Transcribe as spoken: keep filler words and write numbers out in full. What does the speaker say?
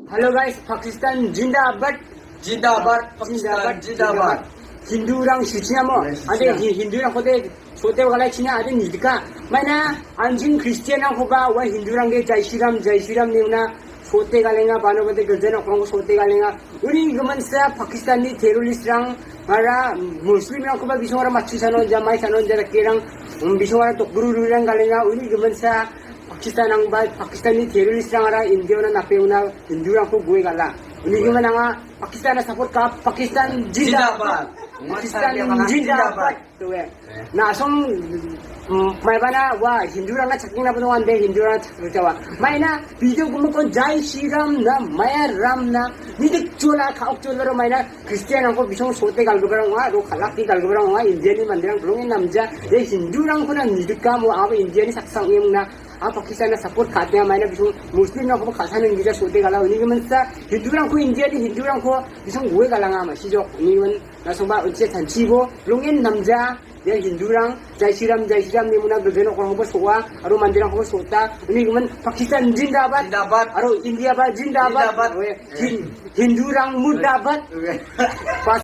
Hello guys, Pakistan jindabad. Jindabad, Pakistan jindabad. Hindurang sichinamo. Yes, ade sichinamo. Hi-, Hindurang kode sote wala china ade nidika. Maina anjing Christian ang koba wa Hindurang ge Jai Shri Ram, Jai Shri Ram ni una sote galenga, bano bade gilja nokrang sote galenga. Uni gimin sa Pakistan ni terrorist rang mara Muslim rang koba bisong ara machi sanon ja, mai sanon ja kerang, um, bisong ara tokguru rang galenga. Uni gimin sa Pakistan ang ba, Pakistan ni terrorist rang ara India na nape una Hindu rang ko gue gala. Uni gimin anga Pakistan na support ka, Pakistan jindabad. Jindabad. Pakistan jindabad. Tuwe. Na song, mm, mai bana wa Hindu rang na chakking na bano ande Hindu rang chakking jawa. Maina video gumo kon Jai Shri Ram na, Maya Ram na, nidik chola ka ok chola ro maina Christian ang ko bisong sote gal gubarang wa, ro kalak ki gal gubarang wa, India ni mandirang belum namja, de Hindu rang ko na nidik ka mo aba India ni saksang yang na, a Pakistan na support katnya maina bisong Muslim na ko kasan yang gija sote gala, uni gimin sa Hindu rang ko India ni Hindu rang ko bisong gue galanga ma sijok, uni gimin na song ba unche tanchi bo, lungen namja, ya Hindu rang, Jai Shri Ram, Jai Shri Ram ni muna gilja nokrang ko soa, aro mandirang ko sota, uni gimin Pakistan jindabad, Jindabad. Aro India ba jindabad, Jindabad. Oye, Hin-, Hindu rang murdabad. Oke. Pas-